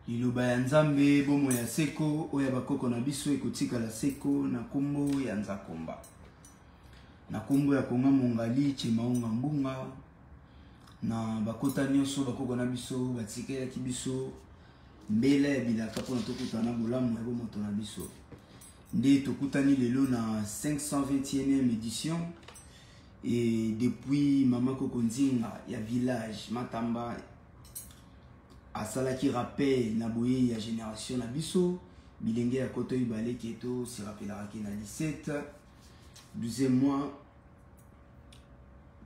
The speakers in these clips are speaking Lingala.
Liloba ya Nzambe, bomoi ya seko, oyo ya bakoko na biso ekotikala seko na nkombo ya Nzakomba. Na nkombo ya Konga Mongali Chemaunga Mbunga, na bakota nyonso bakoko na biso batikelaki biso mbela ya bilaka mpona tokutana na bolamu ya bomoto na biso. Nde tokutani lelo na 521e édition et depuis mama Koko Nzinga ya village Matamba asalaki rappel na boyei ya génération na biso bilenge ya koto ibale ke to se rappelaka ke na 17 12e mois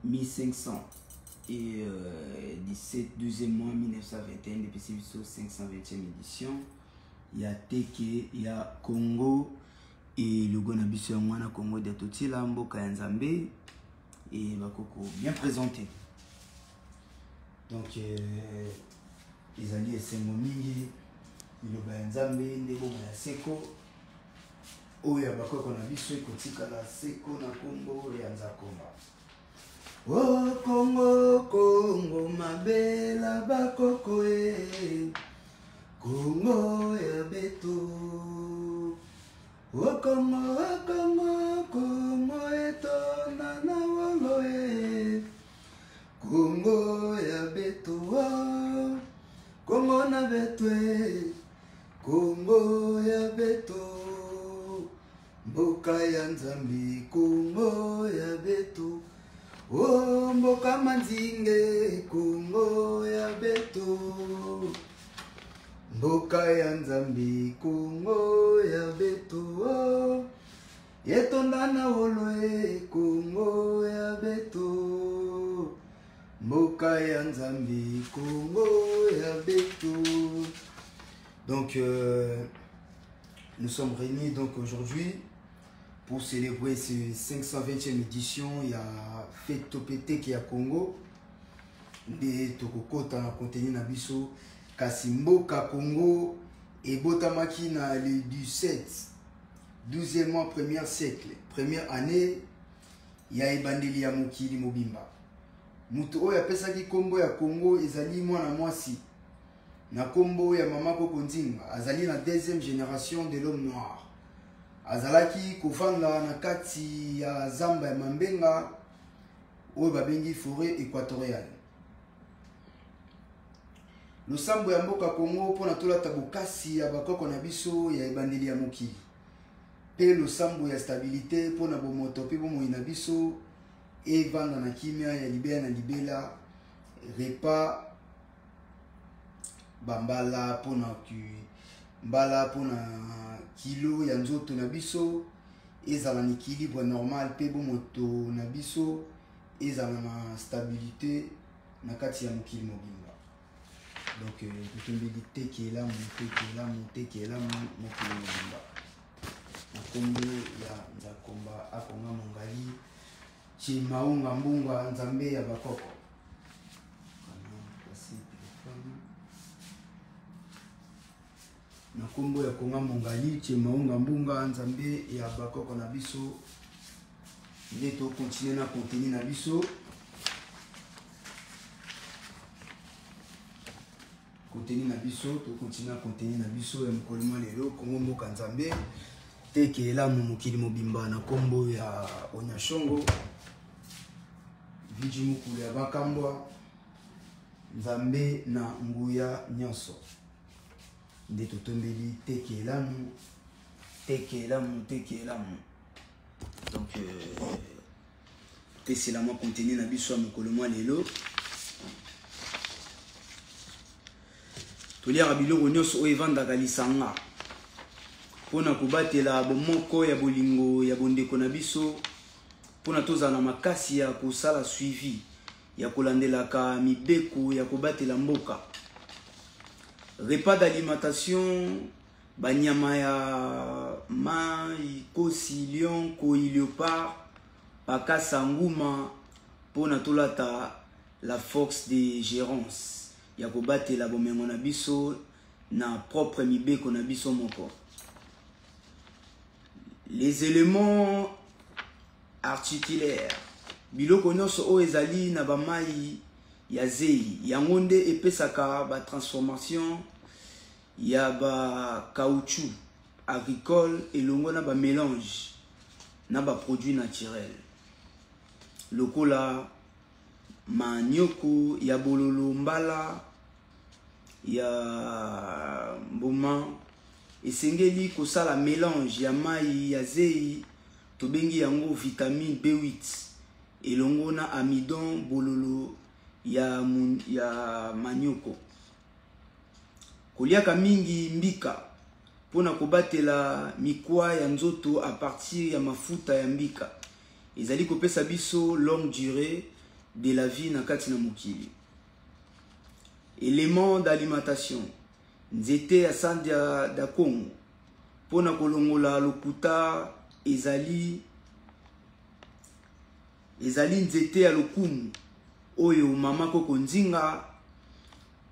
1500 et 17 12e mois 1921 epesi biso 520e édition ya teke ya Congo e logo na biso yango wana Congo dia Totila mboka ya Nzambe e bakoko bien présenté. Donc ezali esengo mingi liloba ya Nzambe nde bongo ya seko oyo ya bakoko na biso ekotikala seko na nkombo ya Nzakomba. O Kongo, Kongo mabela bakoko e Kongo ya beto. O Kongo, o Kongo, Kongo etonda na wolo e Kongo ya beto. O Kongo na beto e Kongo ya beto. Mboka ya Nzambe, Kongo ya beto. O mboka manzinge, Kongo ya beto. Mboka ya Nzambe, Kongo ya beto. Etonda na wolo e, Kongo ya beto. Mboka ya Nzambe, Kongo ya beto. Donc nous sommes réunis donc aujourd'hui pour célébrer ce 520e édition ya Fête Topeteke ya Congo. Nde tokokota na contenu na biso kasi mboka Congo ebotamaki na le 17 12e mois premier siècle première année ya ebandeli ya mokili mobimba. Moto oyo apesaki nkombo ya Congo ezali mwana mwasi na nkombo ya mama Koko Nzinga, azali na deuxième génération de l'homme noir. Azalaki kovanda na kati ya zamba ya Mambenga oyo babengi forêt équatoriale. Losambo ya mboka Congo mpona tolata bokasi ya bakoko na biso ya ebandeli ya mokili mpe losambo ya stabilité mpona bomoto mpe bomoi na biso evanda na kimia ya libela na libela. Repas bambala mpona mbala mpona kilo ya nzoto na biso ezala na équilibre normal mpe bomoto na biso ezala na stabilité na kati ya mokili mobimba. Donc totombeli teke elamu, teke elamu, teke elamu mokili mobimba na nkombo ya Nzakomba Akonga Mongali Chimaunga Mbunga Nzambe ya bakoko. Na nkombo ya Konga Mongali Chimaunga Mbunga Nzambe ya bakoko na biso nde tokontinue na contenu na biso. Contenu na biso tokontinue na contenu na biso ya mokolo mwa lelo. Kongo mboka Nzambe teke elamu mokili mobimba na nkombo ya Onyashongo Viji Mukulu ya Bakambwa Nzambe na nguya nyonso nde totombeli teke elamu, teke elamu, teke elamu. Donc pesela mwa contenu na biso ya mokolo mwa lelo. Toliaka biloko nyonso oyo evandaka lisanga mpona kobatela bomoko ya bolingo ya bondeko na biso, mpona tozala na makasi ya kosala suivi ya kolandelaka mibeko ya kobatela mboka. Repas d'alimentation banyama ya mai, kosi, lion, koi, léopard, pakasa, nguma, mpona tolata la force de gérance ya kobatela bomengo na biso na propre mibeko na biso moko. Les éléments articulaires, biloko nyonso oyo ezali na bamai ya zei, yango nde epesaka ba transformation ya ba caoutchouc agricole elongo na ba mélange na ba produits naturels lokola manioko ya bololo, mbala ya mbuma. Esengeli kosala mélange ya mai ya zei, tobengi yango vitamine B8, elongo na amidon bololo ya manioko. Koliaka mingi mbika mpona kobatela mikwa ya nzoto à partir ya mafuta ya mbika ezali kopesa biso longue durée de la vie na kati na mokili. Élément d'alimentation: nzete ya sandia da Congo mpona kolongola lokuta. Ezali nzete ya lokumu oyo mama Koko Nzinga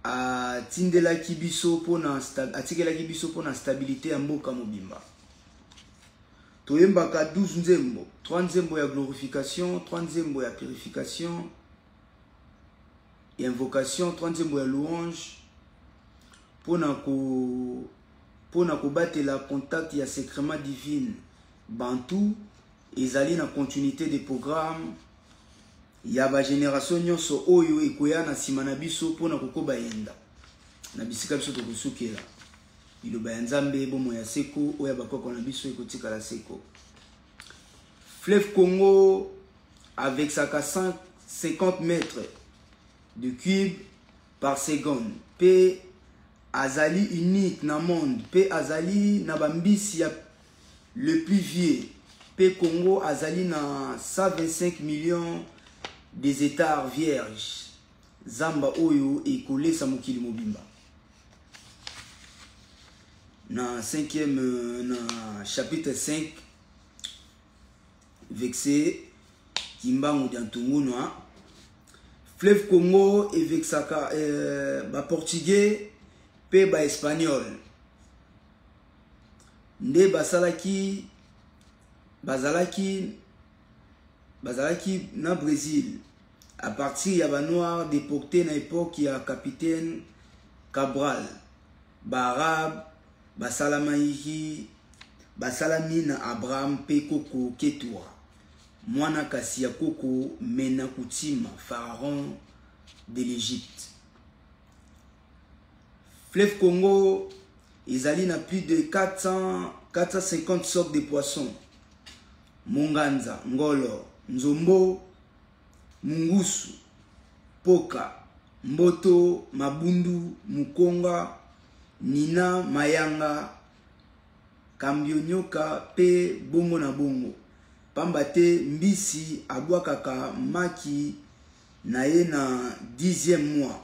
atindelaki biso mpona atikelaki biso mpona stabilité ya mboka mobimba. Toyembaka 12 nzembo: 3 nzembo ya glorification, 3 nzembo ya purification, ya invocation, 3 nzembo ya louange, mpona kobatela contact ya sacrement divine bantu. Ezali na continuité de programme ya bagénération nyonso oyo ekoya na nsima na biso mpona kokoba yenda na bisika biso tokosukela. Liloba ya Nzambe, bomoi ya seko oyo ya bakoko na biso ekotikala seko. Fleuve Congo avec sa 50 mètres de cube par seconde mpe azali unique na monde, mpe azali na bambisi ya le plus vieux, mpe Congo azali na 125 millions des hectares vierges, zamba oyo ekolesa mokili mobimba. Na 5e, na chapitre 5, verset Kimbangu dia Ntungunwa. Fleuve Congo evexaka baportugais mpe baespagnol nde basalaki bazalaki na Brésil à partir ya banoir déporté na époque ya capitaine Cabral. Baarabe basalamaki, basalami na Abraham mpe koko Ketura, mwana kasi ya koko Mena Kutima, pharaon de l'Égypte. Fleuve Congo ezali na plus de 400, 450 sortes de poissons: monganza, ngolo, nzombo, mungusu, poka, mboto, mabundu, mukonga, nina, mayanga, kambionyoka mpe bongo na bongo. Pamba te mbisi abwakaka maki na ye na 10e mois,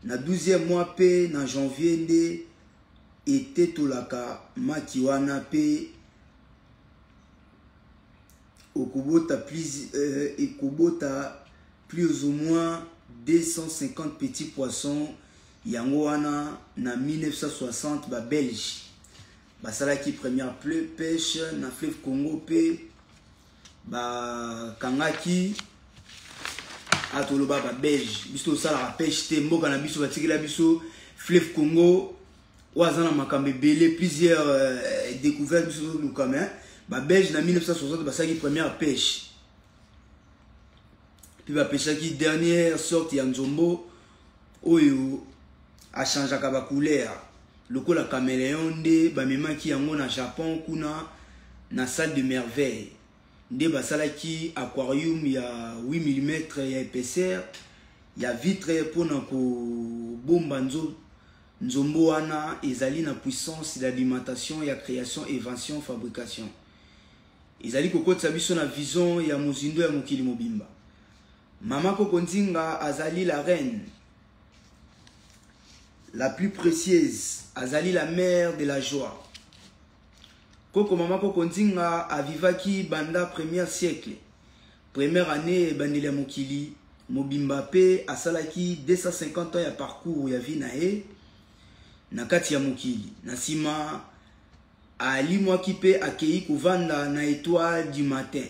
na 12e mois mpe na janvier nde etetolaka maki wana mpe ekobota plus ou moins 250 petits poissons. Yango wana na 1960 babelge basalaki première pêche na fleuve Congo mpe bakangaki. Atoloba babelge, biso tosalaka pêche te. Mboka na biso batikela biso fleuve Congo oyo aza na makambo ebele, plusieurs découverte. Biso toluka, mais babelge na 1960 basalaki première pêche mpe bapeshaki dernière sorte ya nzombo oyo achangeaka bacouleur lokola caméléon. Nde bamemaki yango na Japon, kuna na salle de merveille nde basalaki aquarium ya 8 mm ya épaisseur ya vitre mpona kobomba nzombo wana. Ezali na puissance d'alimentation ya création, invention, fabrication. Ezali kokotisa biso na vision ya mozindo ya mokili mobimba. Mama Koko Nzinga azali la reine la plus précieuse, azali la mère de la joie. Koko mama Koko Nzinga avivaki banda premier siècle, première année ebandeli ya mokili mobimba, mpe asalaki 250 ans ya parcours ya vie na ye na kati ya mokili. Na nsima alimwaki mpe akei kovanda na étoile du matin,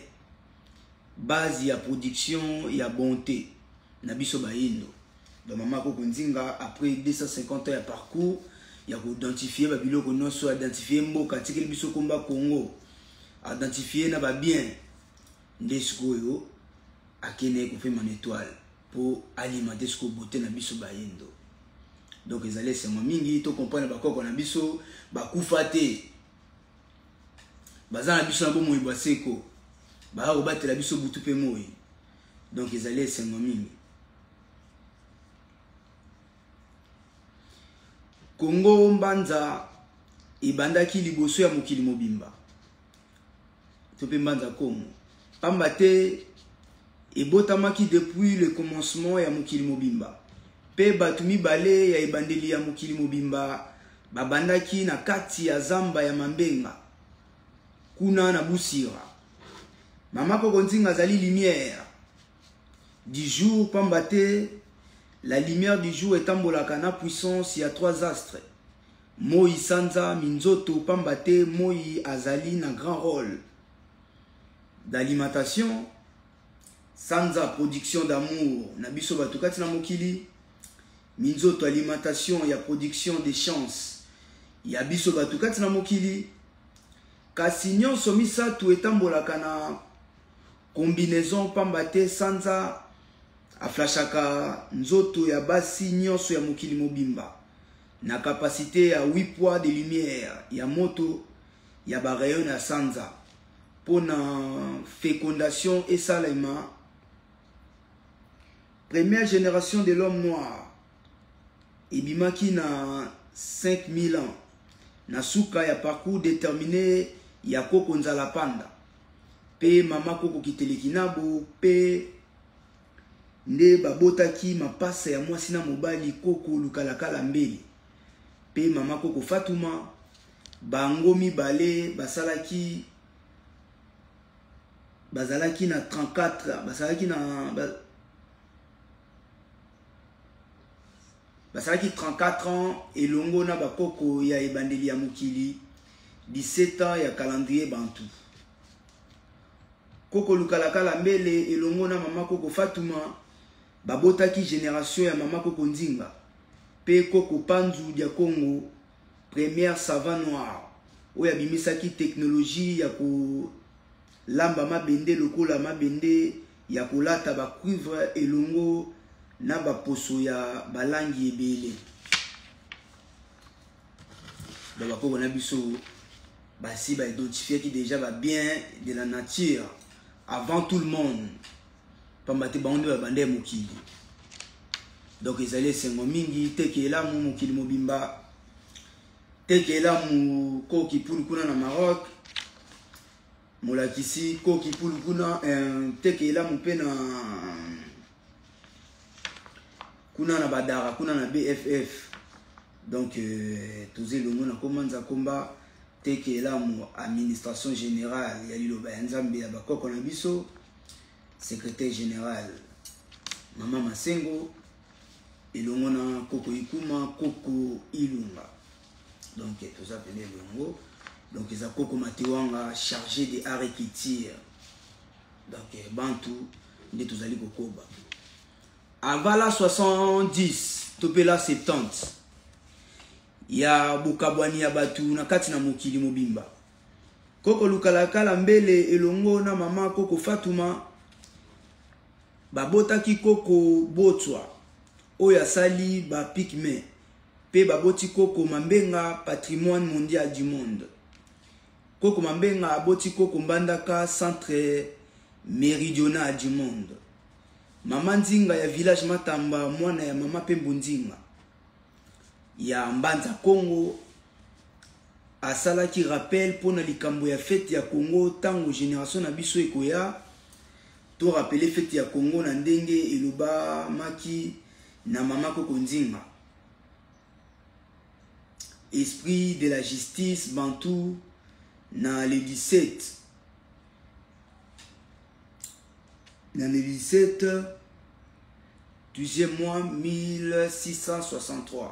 base ya production ya bonté na biso bayindo. Donc mama Koko Nzinga, après 250 ans ya parcours ya koidentifie babiloko nyonso, identifie mboka atikeli biso komba Congo, identifie na babien nde sikoyo akende kopema na étoile mpo alimante sikoyo bote na biso bayindo. Donc ezali esengo mingi to comprendre bakoko na biso bakufa te, baza na biso na bomoi bwa seko, baya kobatela biso butu mpe moi. Donc ezali esengo mingi. Kongo Mbanza ebandaki liboso ya mokili mobimba to mpe Mbanza Kongo, pamba te ebotamaki depuis le commencement ya mokili mobimba, mpe bato mibale ya ebandeli ya mokili mobimba babandaki na kati ya zamba ya Mambenga kuna na Busira. Mama Koko Nzinga azali lumière du jour, pamba te la lumière du jour etambolaka na puissance ya trois astres, moi, sanza, minzoto, pamba te moi azali na grand rôle d'alimentation, sanza production d'amour na biso bato kati na mokili, minzoto alimentation ya production de chance ya biso bato kati na mokili. Kasi nyonso misato etambolaka na combinaison, pamba te sanza aflashaka nzoto ya basi nyonso ya mokili mobimba na capacité ya 8 poids de lumière ya moto ya barayon ya sanza mpo na fécondation esalema. Première génération de l'homme noir ebimaki na 5000 ans na suka ya parcours déterminé ya Koko Nzala Panda mpe mama Koko Kiteleki Nabo, mpe nde babotaki mapasa ya mwasi na mobali Koko Lukalakala Mbele mpe mama Koko Fatuma. Bango mibale basalaki bazalaki na 34 basalaki na basalaki 34 ans elongo na bakoko ya ebandeli ya mokili, 17 ans ya calendrier bantu. Koko Lukalakala Mbele elongo na mama Koko Fatuma babotaki génération ya mama Koko Nzinga mpe Koko Panzu dia Kongo, première savant noir oyo abimisaki technologie ya kolamba mabende lokola mabende ya kolata bacuivre elongo na baposo ya balangi ebele. Donc bakoko na biso basi baidentifiaki déjà babien de la nature avant tout le monde, pamba te bango nde babanda ya mokili. Donc ezali esengo mingi teke elamu mokili mobimba, teke elamu koki pulu kuna na Maroc, molakisi koki pulu kuna, teke elamu mpe na kuna na badara kuna na BFF. Donc toza elongo na komanza komba teke elamu administration générale ya liloba ya Nzambe ya bakoko na biso, secrétaire général mama Masengo elongo na Koko Ikuma, Koko Ilunga. Donc toza pene elongo. Donc eza Koko Matewanga chargé de art et culture. Donc bantu nde tozali kokoba avala 70 to mpe la 70 ya bokabwani ya bato na kati na mokili mobimba. Koko Lukalakala Mbele elongo na mama Koko Fatuma babotaki Koko Botswa oyo asali bapigme, mpe baboti Koko Mambenga, patrimoine mondial du monde. Koko Mambenga aboti Koko Mbandaka, centre méridional du monde. Mama Nzinga ya village Matamba, mwana ya mama Pembo Nzinga ya Mbanza Kongo, asalaki rappel mpona likambo ya fete ya Congo. Ntango génération na biso ekoya, to rappeler fete ya Congo na ndenge elobamaki na mama Koko Nzinga, esprit de la justice bantou, na le 17 na le 17 12e mois 1663.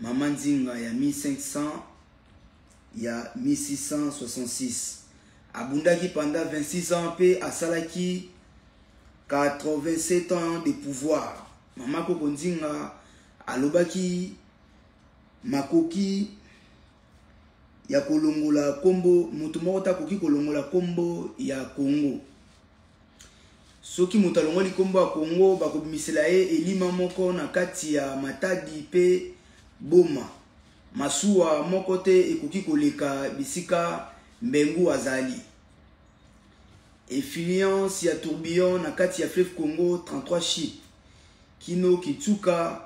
Mama Nzinga ya 1500 ya 1666 abundaki pendant 26 ans mpe asalaki 87 ans de pouvoir. Mama Koko Nzinga alobaki Makoki ya kolongola kombo, moto moko te akoki kolongola kombo ya Congo. Soki moto alongoli kombo ya Congo, bakobimisela ye elima moko na kati ya Matadi mpe Boma. Masuwa moko te ekoki koleka bisika Mbengu azali. Effluence ya tourbillon na kati ya fleuve Congo 33 chute kino Kitsuka.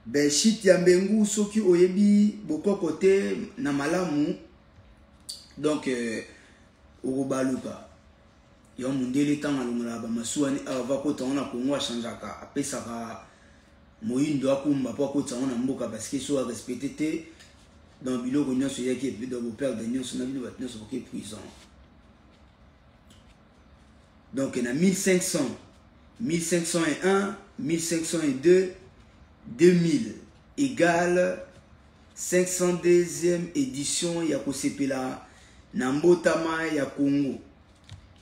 Ben chute ya Mbengu, soki oyebi bokoko te na malamu, donc okobaluka. Yo mundele ntango alongolaka bamasuwa ni awa va kota yango na Congo, achangeaka, apesaka moyindo akumba mpo akotisa yango na mboka, parce que so arespecte te, donc biloko nyonso eyaki epe, donc boperdre nyonso na bino bato nyonso boke prison. Donc na 1500, 1501, 1502, 2000 égale 502e édition ya kosepela na mbotama ya Congo.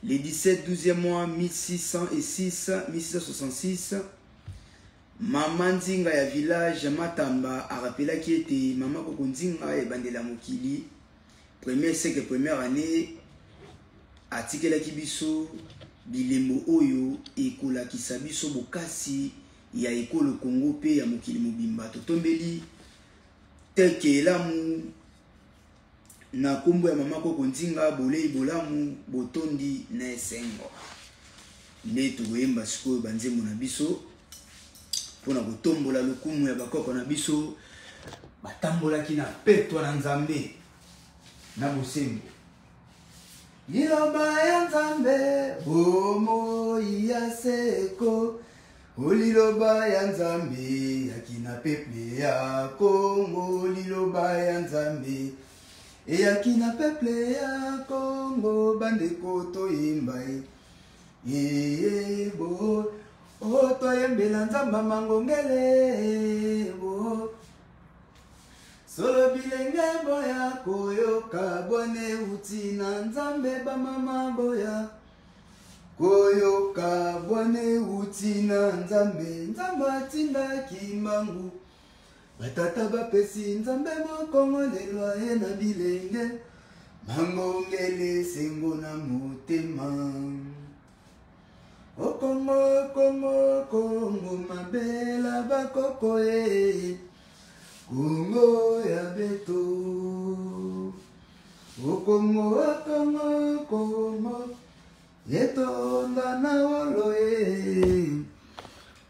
Le 17 12e mois 1606, 1666, Mama Nzinga ya village Matamba arapelaki ete Mama Koko Nzinga ebandela ya mokili, premier siècle, première année, atikelaki biso bilembo oyo ekolakisa biso bokasi ya ekolo Congo mpe ya mokili mobimba. Totombeli teke elamu na nkombo ya Mama Koko Nzinga, bolei bolamu, botondi na esengo. Nde tokoyemba sikoyo banzembo na biso mpona kotombola lokumu ya bakoko na biso batambolaki na petwa na Nzambe na bosembo. Liloba ya Nzambe, bomoi ya seko. O liloba ya Nzambe eyaki na peple ya Kongo. Liloba ya Nzambe eyaki na peple ya Kongo. Bandeko toyemba ye ebo, o toyembela Nzamba mangongele bo. Solo bilenge boya koyoka bwane euti na Nzambe, bamama boya koyoka bwane euti na Nzambe. Nzambe atindaki mbangu batata bapesi Nzambe mokongo, lelo aye na bilenge mangongele esengo na motema. O Kongo, Kongo, Kongo, mabela bakoko e, Kongo ya beto. O Kongo, o Kongo, Kongo, etonda na wolo e,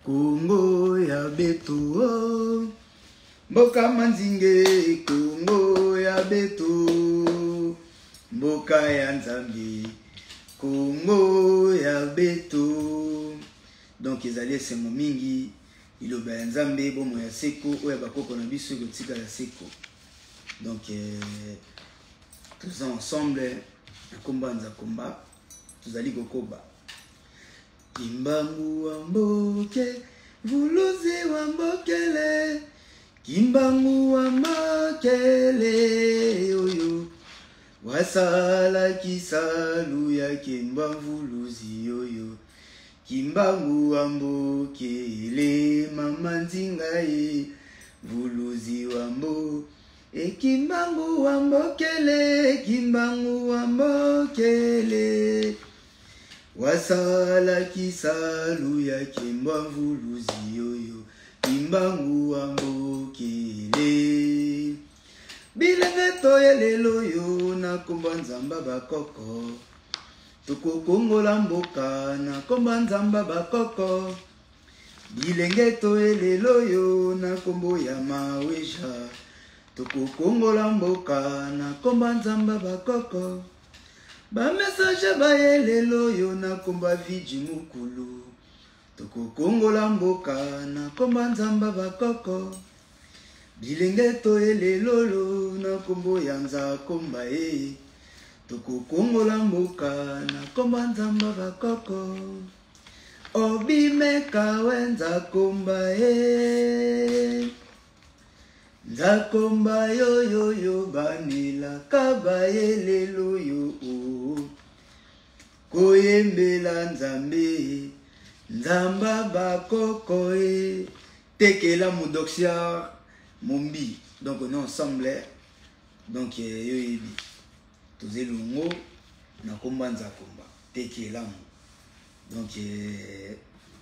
Kongo ya beto. Mboka manzinge, Kongo ya beto, mboka ya Nzambe, Kongo ya beto. Donc ezali esengo mingi, liloba ya Nzambe, bomoi ya seko oyo ya bakoko na biso ekotikala seko. Donc toza ensemble na komba ya Nzakomba, tozali kokoba. Kimbangu wa mboke, vuluzi wa mbokele, Kimbangu wa mbokele oyo wasalaki salu ya Kimba mvuluzi oyo. Kimbangu wa mbokele, mama Nzinga ye, vuluzi wa mbo. E Kimbangu wa mbokele, Kimbangu wa mbokele wasalaki salu ya Kimba mvuluzi oyo. Kimbangu wa mbokele. Bilenge toye lelo oyo na komba Nzamba bakoko, tokokongola mboka na komba Nzamba bakoko. Bilenge toye lelo oyo na kombo ya Maweja, tokokongola mboka na komba Nzamba bakoko. Bamessage baye lelo oyo na komba Viji Mukulu, tokokongola mboka na komba Nzamba bakoko. Bilenge toye lelo oyo na kombo ya Nzakomba e, tokokongola mboka na komba Nzamba bakoko. Obimeka we Nzakomba e, Nzakomba yoyoyo banelaka baye lelo yo o, koyembela Nzambe Nzamba bakoko e. Tekela mudoxiar Mombi donc on est ensemble donc eh, yo yebi toza elongo na komba nzakomba teki elamu donc eh,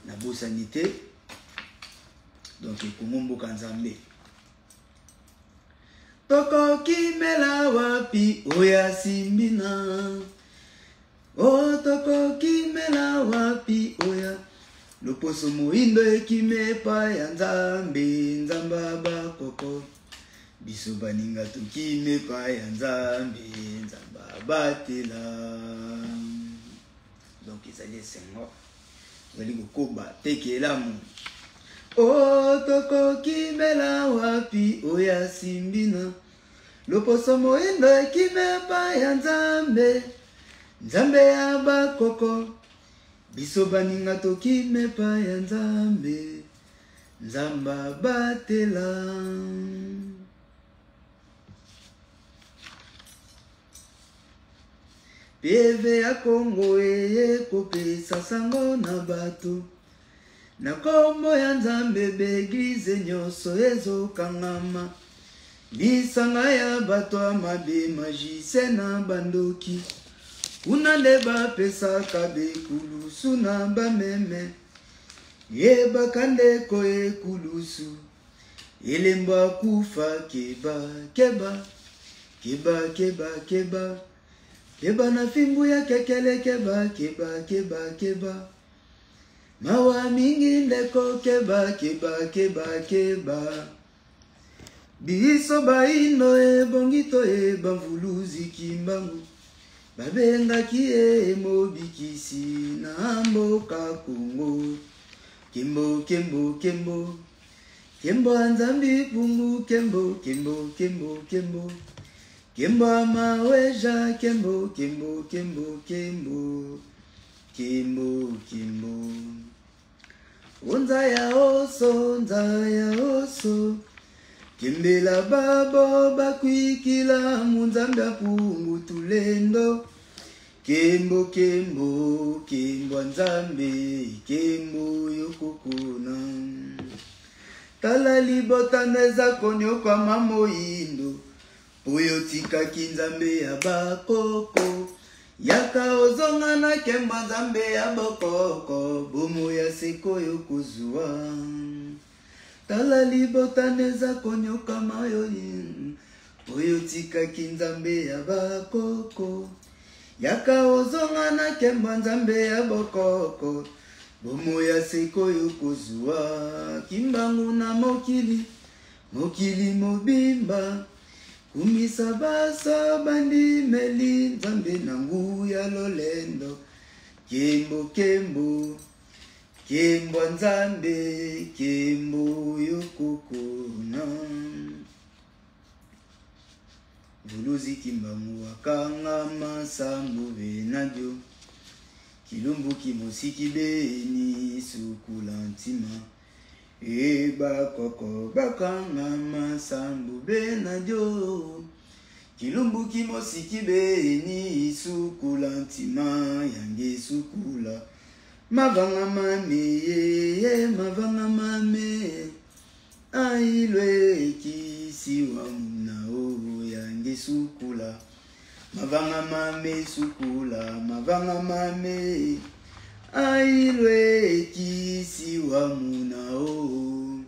nabosani te donc kongo mboka nzambe tokokimela wapi oyo asimbi na o tokokimela wapi oya loposo moindo ekima epai ya nzambe nzambe abakoko biso baninga tokima epai ya nzambe nzambe abatela donc ezali esengo tozali kokoba teke elamu o tokokimela wapi oyo asimbi na loposo moindo ekima epai ya nzambe nzambe ya bakoko biso baninga tokima epai ya nzambe nzambe abatela Pieve ya Kongo eye kopesa sango na bato na kombo ya Nzambe b'eglise nyonso ezokangama lisanga ya bato ya mabe magicien na bandoki kuna nde bapesaka bekulusu na bameme yebaka ndeko ekulusu elembo akufa keba keba keba keba keba keba na fimbu ya kekele keba keba keba keba mawa mingi ndeko keba keba keba keba biso baino ebongi toyeba mvuluzi kimbangu babengaki ye mobikisi na mboka kongo kembo kembo kembo kembo ya nzambi pungu kembo kembo kembo kembo kembo ya maweja kembo kembo kembo kembo kembo kembo onza ya oso nza ya oso kembela babo bakwikila munzambi apungu tulendo Kembo kembo kembo nzambe kembo yokokona tala libota na eza konyokwama moyindo mpo yo otikaki nzambe ya bakoko yaka ozonga na kembo nzambe ya bokoko bomo ya seko yo kozwa tala libota na eza konyokama yo Oyo otikaki Nzambe ya bakoko yaka ozonga na nkembo Nzambe ya bokoko bomoi ya sikoyo kozwa kimbangu na mokili mokili mobimba kumisa basa bandimeli Nzambe na nguya lolendo kembo kembo kembo Nzambe kembo yokokona Vuluzi Kimbangu akangama sambo benadio kilumbu kimosiki beni sukula ntima e bakoko bakangama sambo benadio kilumbu kimosiki beni sukula ntima yange sukula mavanga mame ye mavanga mame Ailwe kisiwa muna o yange sukula mavanga mame sukula mavanga mame ailwe kisiwa muna o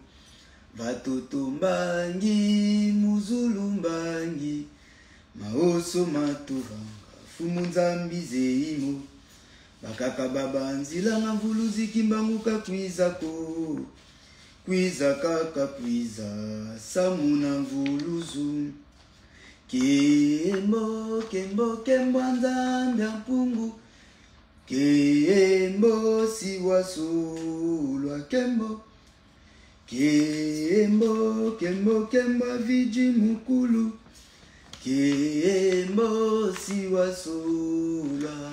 vatoto mbangi muzulu mbangi maoso matuvanga fumu nzambi zeimo bakaka babanzila na mvuluzi kimbangu kakwizako Kwiza kaka kwiza samu na mvuluzu kembo kembo kembo nzambe ya mpungu kembo siwasulwa kembo kembo kembo kembo viji mukulu kembo siwasulwa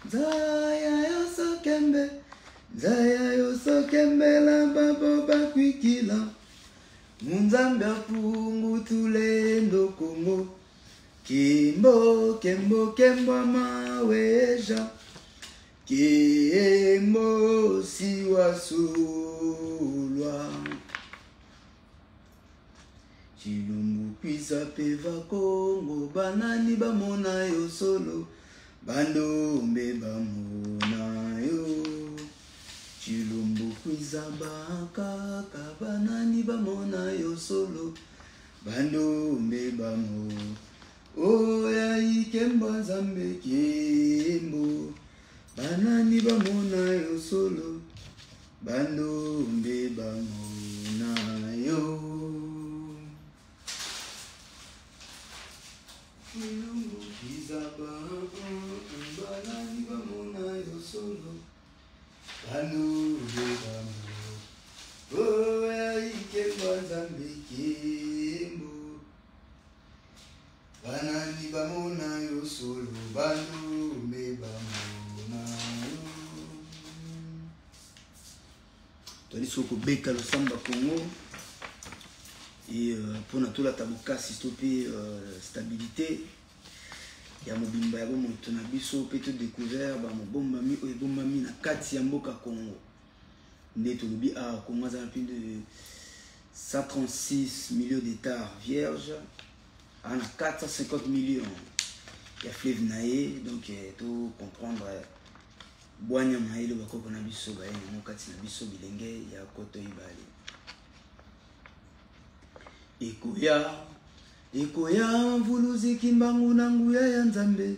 Nzaya yoso kembe, nzaya yoso kembe la babo bakwikila. Munzambe apungu tulendo Kongo. Kembo, kembo, kembo maweja. Kembo siwasulwa. Tshilumbu kwisa pe va Kongo banani bamona yo solo bandombe bamona yo Tshilumbu kwisa bakaka banani bamona yo solo bandombe bamona oya ikembo Nzambe kembo banani bamona yo solo Bandombe bamona yo. Milungu kizaba banani bamona yo solo. Bandombe bamona. Oh, ya ikemba Nzambe kembo. Banani bamona yo solo bandombe bamona yo. Tozali soki kobeta losambo ya Congo et mpona tolata bokasi to mpe stabilité ya mobimba ya bomoto na biso mpe todécouvert bamobombami oyo ebombami na kati ya mboka Congo. Nde tolobi awa Congo aza na plus de 136 millions d'hectares vierges, aza na 450 millions ya fleuve na ye. Donc to comprendre bwanya mayele bakoko na biso baye nango kati na biso bilenge ya koto ibale. Ekoya ekoya mvuluzi kimbangu na nguya ya Nzambe,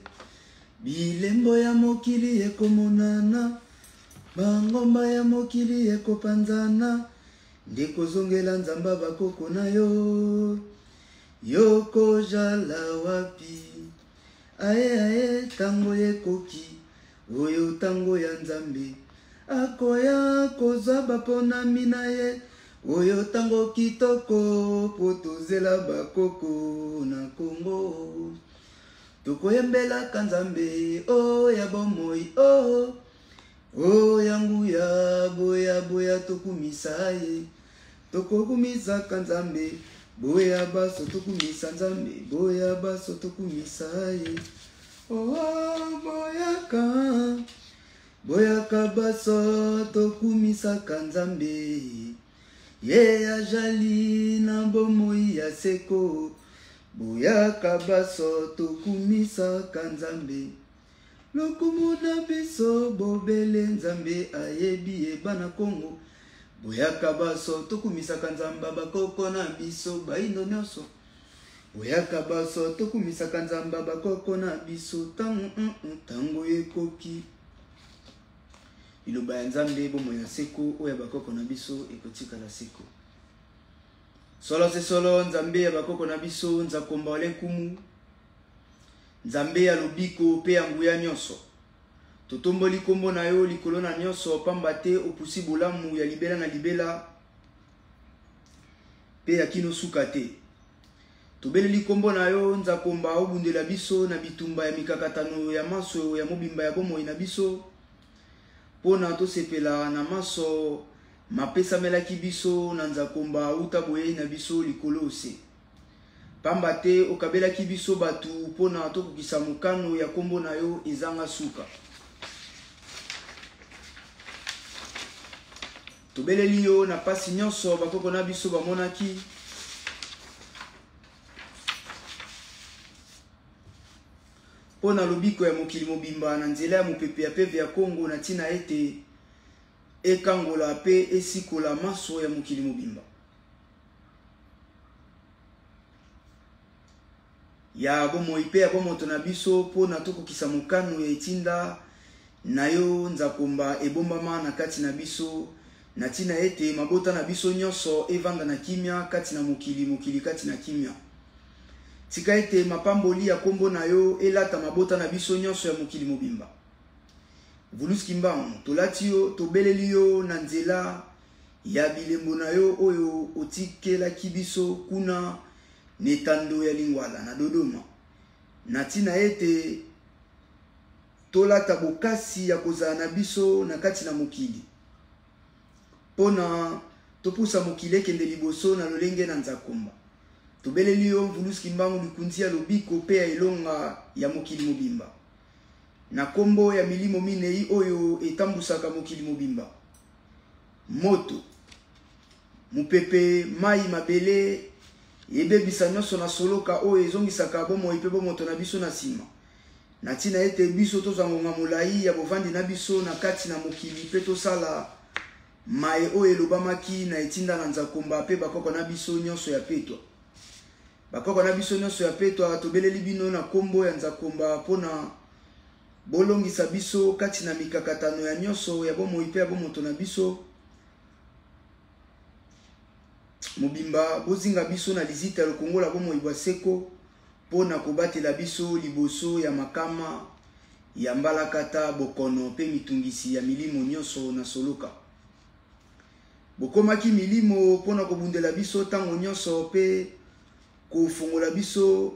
bilembo ya mokili ekomonana, bangomba ya mokili ekopanzana, nde kozongela Nzamba bakoko na yo, yokozala wapi? Aye aye tango ekoki, oyo tango ya Nzambe akoya kozwa baponami na ye, oyo tango kitoko po tozela bakoko na Congo, tokoyembelaka Nzambe o ya bomoi o o ya nguya, boya boya tokumisa ye, tokokumisaka Nzambe, boya baso tokumisa Nzambe, boya baso tokumisa ye. Oh, boyaka boyaka baso tokumisaka Nzambe, ye ajali na bomoi ya seko, boyaka baso tokumisaka Nzambe, lokumu na biso bobele Nzambe ayebi ye bana Kongo, boyaka baso tokumisaka Nzamba bakoko na biso baindo nyonso, boyaka baso tokumisaka Nzamba bakoko na biso tango tango ekoki. Liloba ya Nzambe bomoi ya seko oyo ya bakoko na biso ekotikala seko. Solo se solo Nzambe ya bakoko na biso Nzakomba ole nkumu, Nzambe ya lobiko mpe ya nguya nyonso, totomboli kombo na yo likolo na nyonso, pamba te opusi bolamu ya libela na libela mpe ya kino suka te. Tobeleli kombo na yo Nzakomba, obundela biso na bitumba ya mikakatano ya manso ya mobimba ya bomoi na biso, mpona tosepela na manso mapesamelaki biso na Nzakomba uta boyei na biso likolo ose. Pamba te okabelaki biso bato mpona tokokisa mokano ya kombo na yo ezanga suka. Tobeleli yo na pasi nyonso bakoko na biso bamonaki, mpo na lobiko ya mokili mobimba na nzela ya mopepe ya peve ya Kongo, na ntina ete ekangola mpe esikola manso ya mokili mobimba. Ya bomoi mpe ya bomoto na biso, mpo na tokokisa mokano ya etinda na yo Nzakomba ebombama na kati na biso, na ntina ete mabota na biso nyonso evanda na kimia kati na mokili, mokili kati na kimia. Tika ete mapamboli ya kombo na yo elata mabota na biso nyonso ya mokili mobimba. Vulus Kimbangu, tolati yo, tobeleli yo na nzela ya bilembo na yo oyo otikelaki biso kuna na etando ya Lingwala na Dodoma, na ntina ete tolata bokasi ya kozala na biso na kati na mokili, mpo na topusa mokili ekende liboso na lolenge na Nzakomba. Tobeleli yo Mvulus Kimbangu, likunzi ya lobiko mpe ya elonga ya mokili mobimba, na kombo ya milimo minei oyo etambusaka mokili mobimba: moto, mopepe, mai, mabele. Ebebisa nyonso na soloka oyo ezongisaka bomoi mpe bomoto na biso na nsima, na ntina ete biso tozwa ngonga molai ya bovandi na biso na kati na mokili mpe tosala maye oyo elobamaki na etinda na Nzakomba mpe bakoko na biso nyonso ya petwa. Bakoko na biso nyonso ya petwa, tobeleli bino na nkombo ya Nzakomba mpo na bolongisa biso kati na mikakatano ya nyonso ya bomoi mpe ya bomoto na biso mobimba. Bozinga biso na lizita ya lokongola bomoi bwa seko mpo na kobatela biso liboso ya makama ya mbalakata, bokono mpe mitungisi ya milimo nyonso na soloka. Bokomaki milimo mpo na kobundela biso ntango nyonso mpe kofongola biso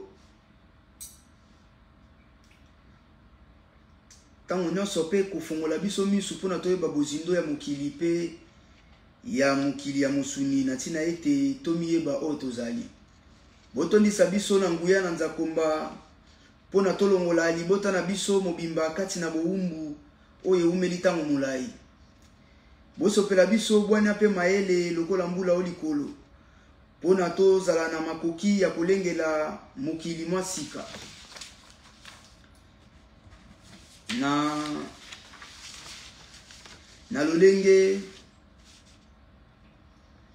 ntango nyonso mpe kofongola biso miso mpo na toyeba bozindo ya mokili mpe ya mokili ya mosuni, na ntina ete tomiyeba oyo tozali. Botondisa biso na nguya na Nzakomba mpo na tolongola libota na biso mobimba kati na bowumbu oyo ewumeli ntango molai. Bosopela biso bwania mpe mayele lokola mbula o likolo, mpo na tozala na makoki ya kolengela mokili mwa sika na lolenge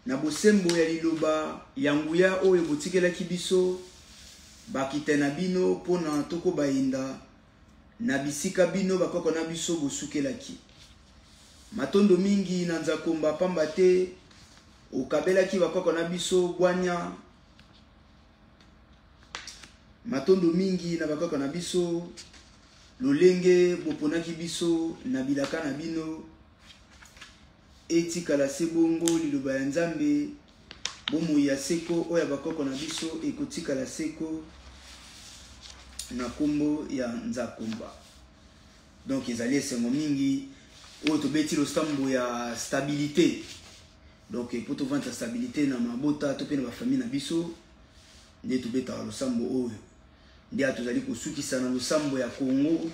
na bosembo ya liloba ya nguya oyo botikelaki biso bakita na bino, mpo na tokobayinda na bisika bino bakoko na biso bosukelaki. Matondo mingi na Nzakomba, pamba te okabelaki bakoko na biso bwanya. Matondo mingi na bakoko na biso lolenge boponaki biso na bilaka na bino. Etikala se bongo, liloba ya Nzambe, bomoi ya seko oyo ya bakoko na biso ekotikala seko na nkombo ya Nzakomba. Donc ezali esengo mingi oyo tobeti losambo ya stabilité. Donc mpo tovandisa stabilité na mabota to mpe na bafamille na biso, nde tobetaka losambo oyo. Nde tozali kosukisa na losambo ya Kongo,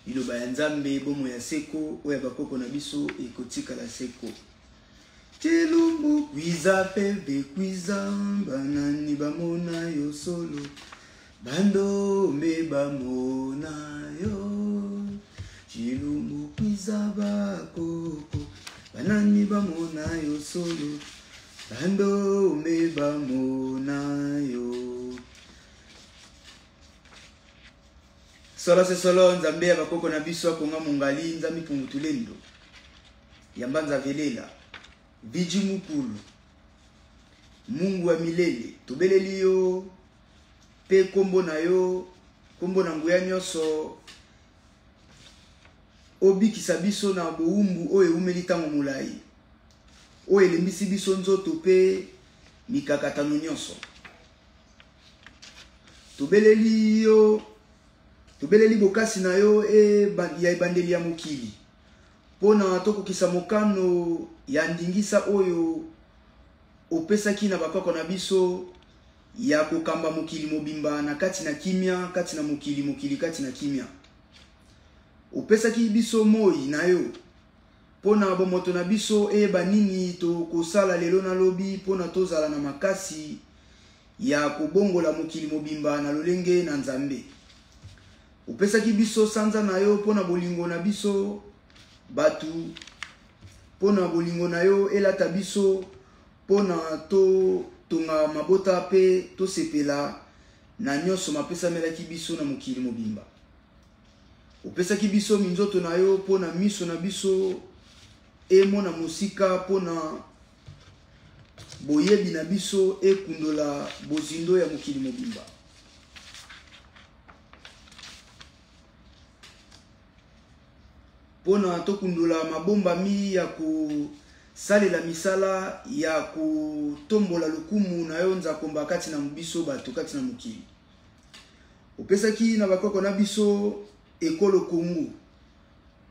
liloba ya Nzambe, bomoi ya seko oyo ya bakoko na biso ekotikala seko. Chilumbu kwiza pebe kwiza, banani bamona yo solo, bandombe bamona yo. Chilumbu kwiza bakoko, banani bamona yo solo, bandombe bamona yo. Solo se solo, Nzambe ya bakoko na biso akonga mongali, Nzambe pungutulendo yamba nzavelela viji mukulu, Mungu wa milele, tobeleli yo mpe kombo na yo, kombo na nguya nyonso, obikisa biso na bowumbu oyo ewumeli ntango molai, oyo elembisi biso nzoto mpe mikakatano nyonso. Tobeleli yo, tobeleli bokasi na yo ya ebandeli ya mokili, mpo na tokokisa mokano ya ndingisa oyo opesaki na bakoko na biso ya kokamba mokili mobimba na kati na kimia, kati na mokili, mokili kati na kimia. Opesaki biso moi na yo mpo na bomoto na biso eyeba nini tokosala lelo na lobi, mpo na tozala na makasi ya kobongola mokili mobimba na lolenge na Nzambe. Opesaki biso sanza na yo mpo na bolingo na biso bato, mpo na bolingo na yo elata biso, mpo na totonga mabota mpe tosepela na nyonso mapesamelaki biso na mokili mobimba. Opesaki biso minzoto na yo mpo na miso na biso emona mosika, mpo na boyebi na biso ekundola bozindo ya mokili mobimba. Mpo na tokundola mabombami ya kosalela misala ya kotombola lokumu na yo Nzakomba kati na biso bato kati na mokili. Opesaki na bakoko na biso ekolo Kongo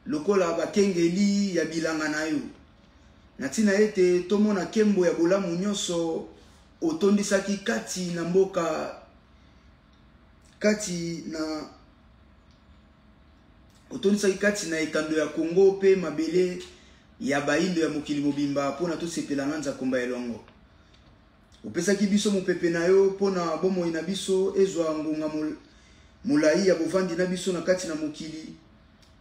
lokola bakengeli ya bilanga na yo, na ntina ete tomona nkembo ya bolamu nyonso otondisaki kati na mboka, kati na otondisaki kati na etando ya Kongo mpe mabele ya baindo ya mokili mobimba, mpo na tosepela na Nzakomba elongo. Opesaki biso mopepe na yo mpo na bomoi na biso ezwa ngonga molai ya bovandi na biso na kati na mokili,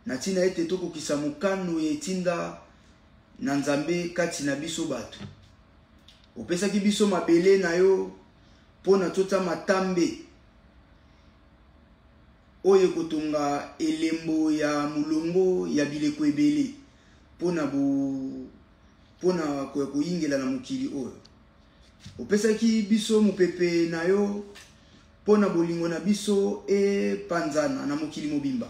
na ntina ete tokokisa mokano ya etinda na Nzambe kati na biso bato. Opesaki biso mabele na yo mpo na totia matambe oyo ekotonga elembo ya molongo ya bileko ebele mpo na bo mpo na koyingela na mokili oyo. Opesaki biso mopepe na yo mpo na bolingo na biso epanzana na mokili mobimba,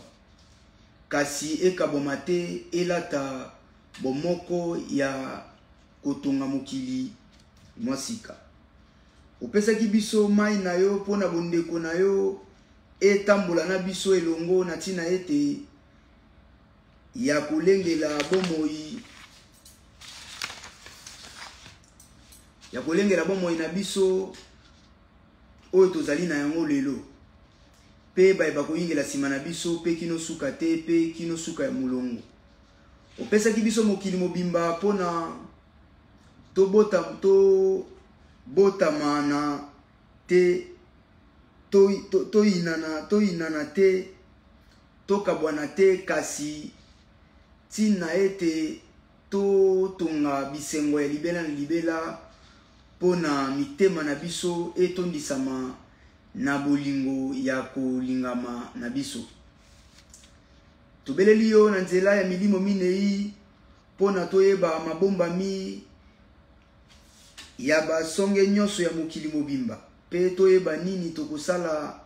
kasi ekabwama te, elata bomoko ya kotonga mokili mwa sika. Opesaki biso mai na yo mpo na bondeko na yo etambola na biso elongo na ntina ete ya kolengela bomoi ya kolengela bomoi na biso oyo tozali na yango lelo mpe baye bakoyingela nsima na biso mpe kino suka te mpe kino suka ya molongo. Opesaki biso mokili mobimba mpo na tobota tobotama na te toyinana to, to toyinana te tokabwana te kasi ntina ete totonga bisengo ya libela na libela mpo na mitema na biso etondisama na bolingo ya kolingama na biso. Tobeleli yo na nzela ya milimo minei mpo na toyeba mabombami ya basonge nyonso ya mokili mobimba mpe toyeba nini tokosala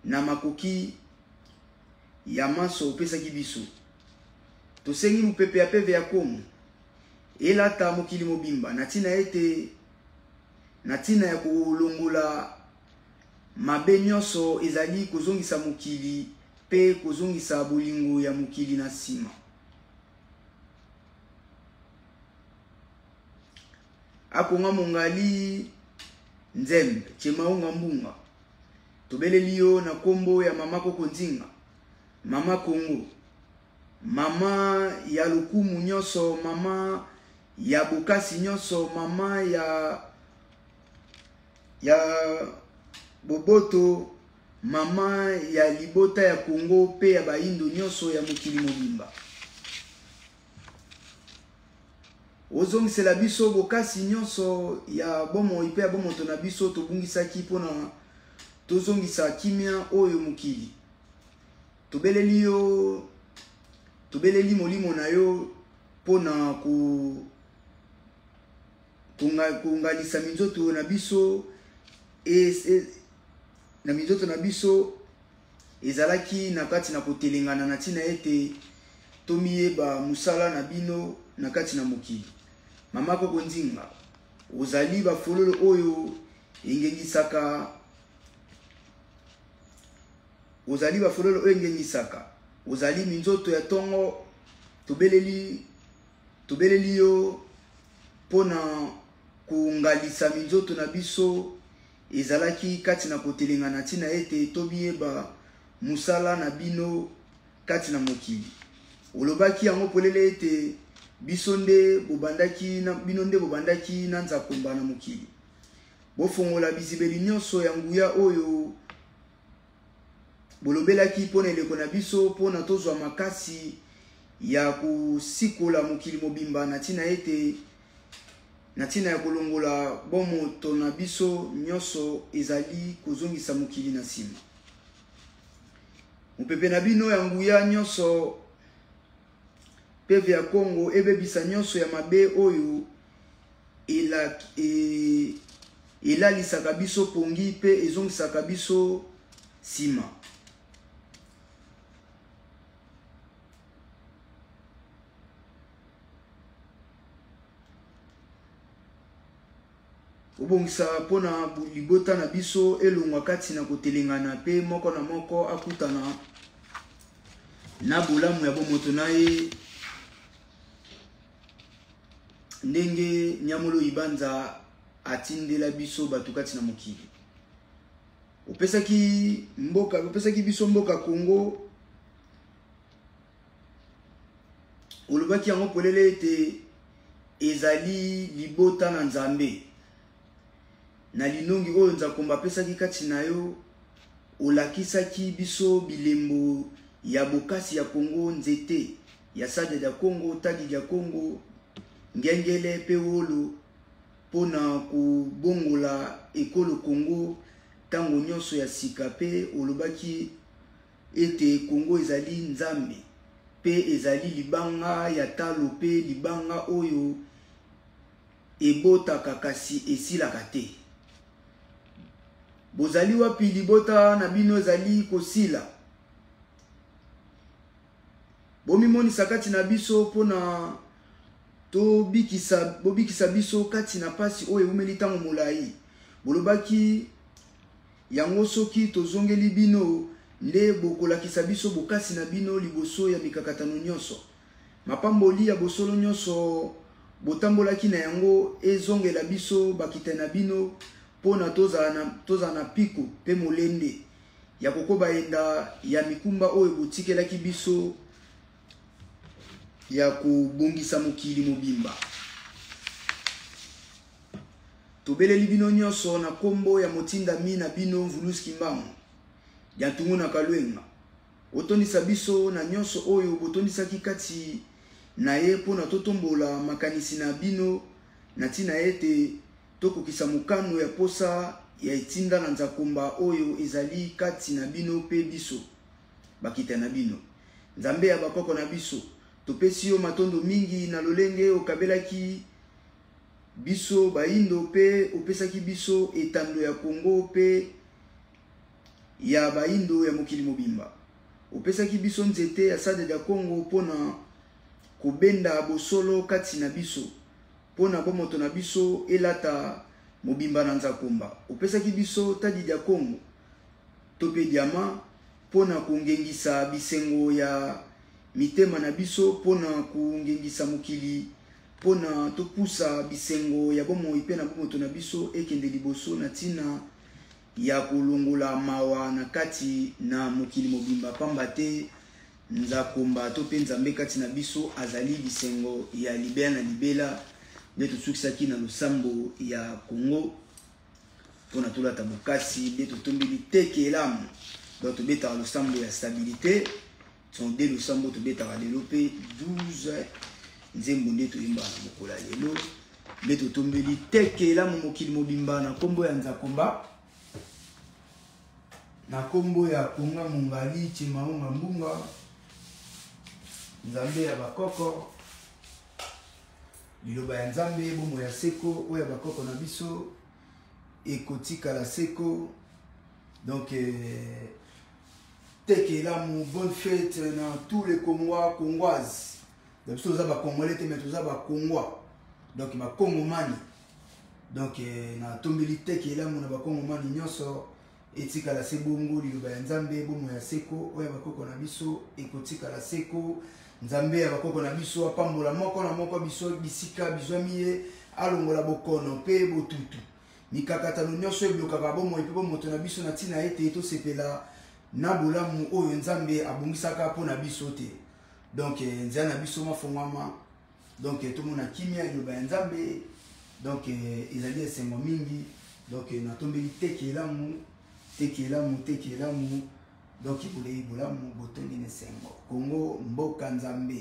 na makoki ya manso opesaki biso. Tosengi mopepe ya peve ya Kongo elata mokili mobimba na ntina ete na ntina ya kolongola mabe nyonso ezali kozongisa mokili mpe kozongisa bolingo ya mokili na nsima. Akonga mongali nzembe chemaunga mbunga tobeleli yo na kombo ya mama koko nzinga mama kongo mama ya lokumu nyonso mama ya bokasi nyonso mama ya ya boboto mama ya libota ya Kongo mpe ya bayindo nyonso ya mokili mobimba. Ozongisela biso bokasi nyonso ya bomoi mpe ya bomoto na biso tobungisaki mpo na tozongisa kimia oyo mokili. Tobeleli yo, tobeleli molimo na yo mpo na ko kongalisa minzoto na biso e, e, na minzoto na biso ezalaki na kati na kotelengana na ntina ete tomiyeba mosala na bino na kati na mokili. Mama Koko Nzinga, ozali bafololo oyo engengisaka ozali bafololo oyo engengisaka ozali minzoto ya ntongo tobeleli tobeleli yo mpo na kongalisa minzoto na biso ezalaki kati na kotelengana ntina ete tobiyeba mosala na bino kati na mokili. Olobaki yango polele ete biso nde bobandaki na, bino nde bobandaki na nzakomba na mokili. Bofongola bizibeli nyonso ya nguya oyo bolobelaki mpo na eleko na biso mpo na tozwa makasi ya kosikola mokili mobimba na ntina ete na ntina ya kolongola bomoto na biso nyonso ezali kozongisa mokili na nsima. Mopepe na bino ya nguya nyonso peve ya Kongo ebebisa nyonso ya mabe oyo e, elalisaka biso pongi mpe ezongisaka biso nsima. Obongisa mpo na libota na biso elongwa kati na kotelengana mpe moko na moko akutana na bolamu ya bomoto na ye ndenge Nyamolo Ibanza atindela biso bato kati na mokili. Opesaki mboka, opesaki biso mboka Congo, olobaki yango polele ete ezali libota na Nzambe. Na linongi oyo Nzakomba apesaki kati na yo, olakisaki biso bilembo ya bokasi ya Kongo, nzete ya sadia dia Kongo, tadi dia Kongo, ngengele pe wolo, mpo na kobongola ekolo Kongo tango nyonso ya sika pe olobaki ete Kongo ezali Nzambe pe ezali libanga ya talo pe libanga oyo ebotaka kasi esilaka te. Bozali wapi libota na bino ezali kosila? Bomimonisa kati na biso mpo na tobikisa, bobikisa biso kati na pasi oyo eumeli ntango molai. Bolobaki yango soki tozongeli bino nde bokolakisa biso bokasi na bino liboso ya mikakatano nyonso. Mapamboli ya bosolo nyonso botambolaki na yango ezongela biso bakitani na bino mpo na tozala na mpiko mpe molende ya kokoba enda ya mikumba oyo botikelaki biso ya kobongisa mokili mobimba. Tobeleli bino nyonso na nkombo ya motindami na bino Mvuluzi Kimbangu Diantungu na Kalwenga. Otondisa biso na nyonso oyo botondisaki kati na ye mpo na totombola makanisi na bino na ntina ete tokokisa mokano ya posa ya etinda na nzakomba oyo ezali kati na bino mpe biso, bakita na bino. Nzambe ya bakoko na biso, topesi yo matondo mingi na lolenge okabelaki biso baindo mpe opesaki biso etando ya Kongo mpe ya baindo ya mokili mobimba. Opesaki biso nzete ya Sade dia Kongo mpo na kobenda bosolo kati na biso, mpo na bomoto na biso elata mobimba na nzakomba. Opesaki biso Tadi dia Kongo to mpe diama mpo na kongengisa bisengo ya mitema na biso, mpo na kongengisa mokili, mpo na topusa bisengo ya bomoi mpe na bomoto na biso ekende liboso na ntina ya kolongola mawa na kati na mokili mobimba, pamba te Nzakomba to mpe Nzambe kati na biso azali bisengo ya libela na libela. Nde tosukisaki na losambo ya Congo mpo na tolata bokasi, nde totombeli teke elamu. Donc tobetaka losambo ya stabilité, son de losambo tobetaka lelo mpe 12 nzembo nde toyembaka na mokolo ya lelo, nde totombeli teke elamu mokili mobimba na nkombo ya Nzakomba, na nkombo ya Konga Mongali Tshimaunga Mbunga, Nzambe ya bakoko, liloba ya Nzambe, bomoi ya seko oyo ya bakoko na biso ekotikala seko. Donc teke elamu, bonne fête na tous les Congois, Congoises. Donc biso toza ba Congolais te, mais toza ba Congois, donc ba Congomani. Donc natombeli teke elamu na ba Congomani nyonso, etikala se bongo, liloba ya Nzambe, bomoi ya seko oyo ya bakoko na biso ekotikala seko. Nzambe ya bakoko na biso apambola moko na moko biso bisika bizwami ye, alongola bokono mpe botutu, mikakatano nyonso eblokaka bomoi mpe bomoto na biso, na ntina ete tosepela na bolamu oyo Nzambe abongisaka mpo na biso te. Donc nzela na biso mafongwama, donc tomona kimia, liloba ya Nzambe. Donc ezali esengo mingi. Donc natombeli teke elamu, teke elamu, teke elamu. Donc bolei bolamu, botondi na esengo. Kongo mboka Nzambe.